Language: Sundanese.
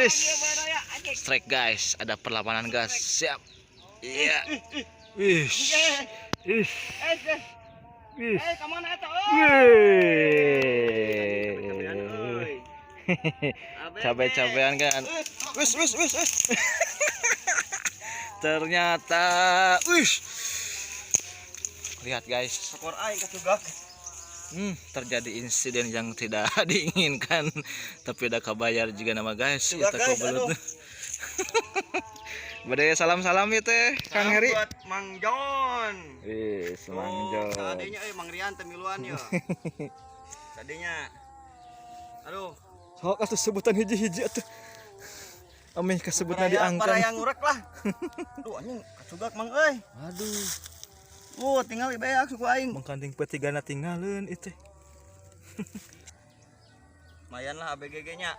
Wis. Strike, guys, ada perlawanan, guys. Siap. Iya. Wih. Ih. Wih. Eh, kamana eta? Wih. Cabe-cabean kan. Wis, wis, wis, wis. Ternyata, wih. Lihat, guys. Skor aing kacugak. Terjadi insiden yang tidak diinginkan, tapi udah kabayar juga nama, guys. Juga, Kita guys, belut. Aduh. Bade salam-salam ya teh, Kang Heri. Buat Mang Jon. Wis, Mang Oh, Jon. tadinya euy Mang Rian teh miluan ya. Tadinya. Aduh, Sok atuh sebutan hiji-hiji atuh. Ameh kasebutna Paraya diangkat. Paraya ngurek lah. Aduh, anjing kacugak, Mang euy. Aduh, Tinggal beak suku aing. Mangkanding P3 na tinggalin itu. Lumayan lah ABGG nya.